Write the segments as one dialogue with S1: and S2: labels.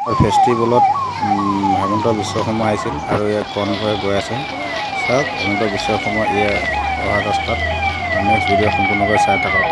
S1: ফেষ্টিভেলত হিমন্ত বিশ্ব শৰ্মা আহিছিল আৰু ইয়াত কনভয় গৈ আছে। চাওক, হিমন্ত বিশ্ব শৰ্মা ইয়াৰ অহা ৰাস্তাত। নেক্সট ভিডিঅ' সম্পূৰ্ণকৈ চাই থাকক।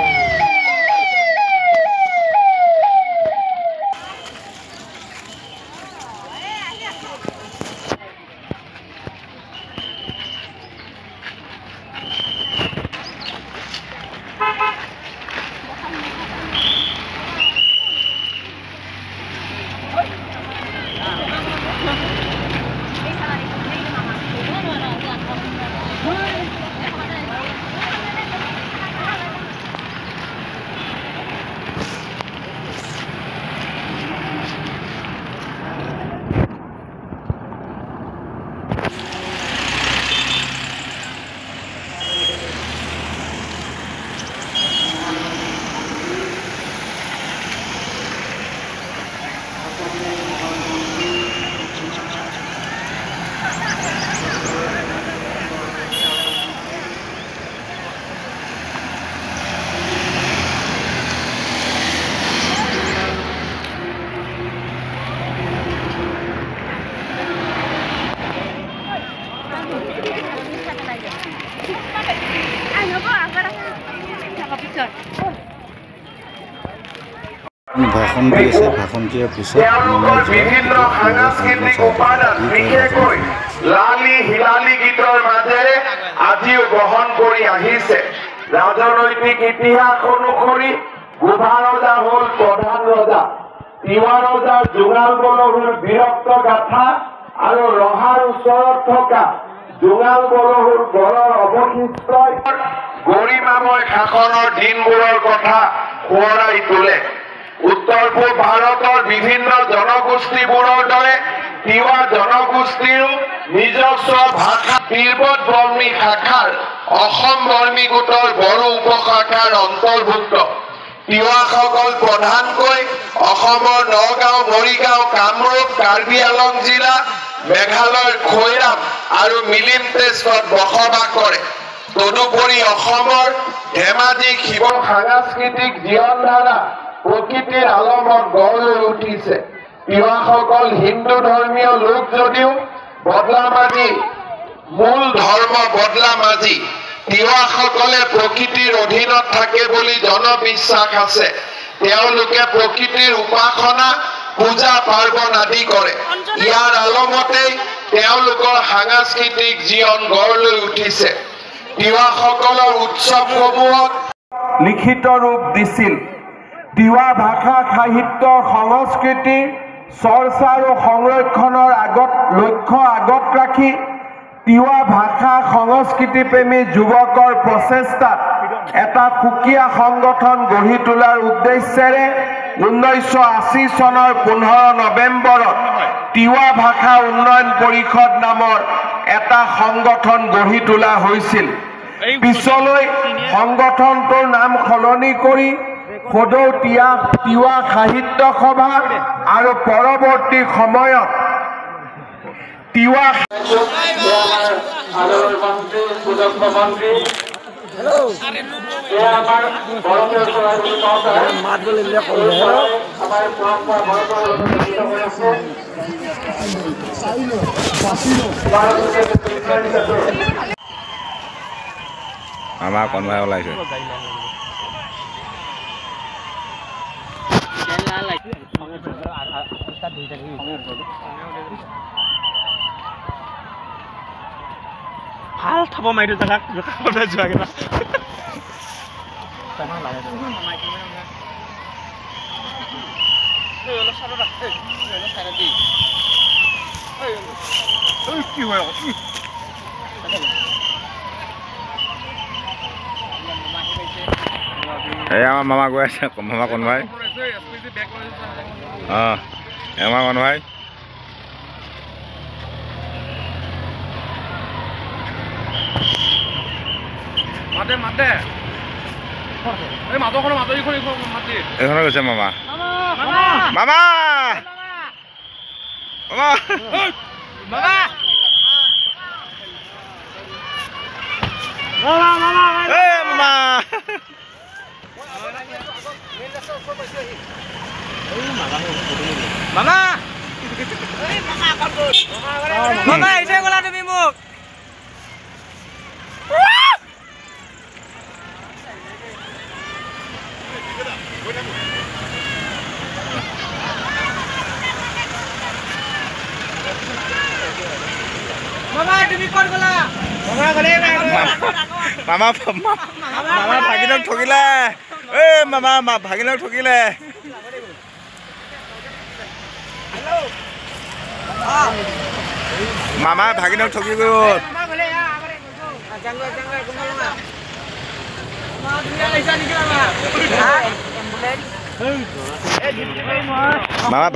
S1: ভাষণ দি আছে। ভাষণ দিয়াৰ পিছত
S2: বিভিন্ন সাংস্কৃতিক উপাদান, বিশেষকৈ লালি হিলালি গীতৰ মাজেৰে আজিও গ্ৰহণ কৰি আহিছে। ৰাজনৈতিক ইতিহাস অনুসৰি গোভা ৰজা হ'ল প্ৰধান ৰজা। তিৱা ৰজাৰ জোঙাল বলহুৰ বীৰত্ব গাথা আৰু ৰহাৰ ওচৰত থকা জোঙাল বলহুৰ গড়ৰ অৱশিষ্টই গৰিমাময় শাসনৰ দিনবোৰৰ কথা সোঁৱৰাই তোলে। উত্তৰ পূব ভাৰতৰ বিভিন্ন জনগোষ্ঠীবোৰৰ দৰে তিৱা জনগোষ্ঠীৰো নিজস্ব ভাষা তিব্বত বৰ্মী শাখাৰ অসম বৰ্মী গোটৰ বড়ো উপশাখাৰ অন্তৰ্ভুক্ত। তিৱাসকল প্ৰধানকৈ অসমৰ নগাঁও, মৰিগাঁও, কামৰূপ, কাৰ্বি আলং জিলা, মেঘালয়ৰ খৈৰাম আৰু মিলিম টেষ্টত বসবাস কৰে। তদুপৰি অসমৰ ধেমাজি শিৱ সাংস্কৃতিক জীৱনধাৰা প্ৰকৃতিৰ আলমত গঢ় লৈ উঠিছে। তিৱাসকল হিন্দু ধৰ্মীয় লোক যদিও বদলামাজি মূল ধৰ্ম বদলামাজি। তিৱাসকলে প্ৰকৃতিৰ অধীনত থাকে বুলি জনবিশ্বাস আছে। তেওঁলোকে প্ৰকৃতিৰ উপাসনা, পূজা পাৰ্বণ আদি কৰে। ইয়াৰ আলমতেই তেওঁলোকৰ সাংস্কৃতিক জীৱন গঢ় লৈ উঠিছে। তিৱাসকলৰ উৎসৱসমূহত লিখিত ৰূপ দিছিল। তিৱা ভাষা সাহিত্য সংস্কৃতিৰ চৰ্চা আৰু সংৰক্ষণৰ আগত লক্ষ্য আগত ৰাখি তিৱা ভাষা সংস্কৃতি প্ৰেমী যুৱকৰ প্ৰচেষ্টাত এটা সুকীয়া সংগঠন গঢ়ি তোলাৰ উদ্দেশ্যেৰে 1980 চনৰ 15 নৱেম্বৰত তিৱা ভাষা উন্নয়ন পৰিষদ নামৰ এটা সংগঠন গঢ়ি তোলা হৈছিল। পিছলৈ সংগঠনটোৰ নাম সলনি কৰি সদৌ তিৱা সাহিত্য সভা আৰু পৰৱৰ্তী সময়ত তিৱা
S1: আমাৰ কনভাই ওলাইছে।
S3: ভাল থাপ মাৰি যোৱা।
S1: এই আমাৰ মামা গৈ আছে। মামা কনভাই, অঁ, আমাৰ কনভাই। এইখনে গৈছে মামা। মামা মামা মামা
S3: মামা।
S4: মামা এৰি থৈ গ'লা তুমি মোক। মামা তুমি ক'ত গ'লা?
S1: মামা মামা ভাগিনক ঠগিলে। এই মামা ভাগিনক ঠগিলে। মামা ভাগিনক ঠগি গ'ল। মামা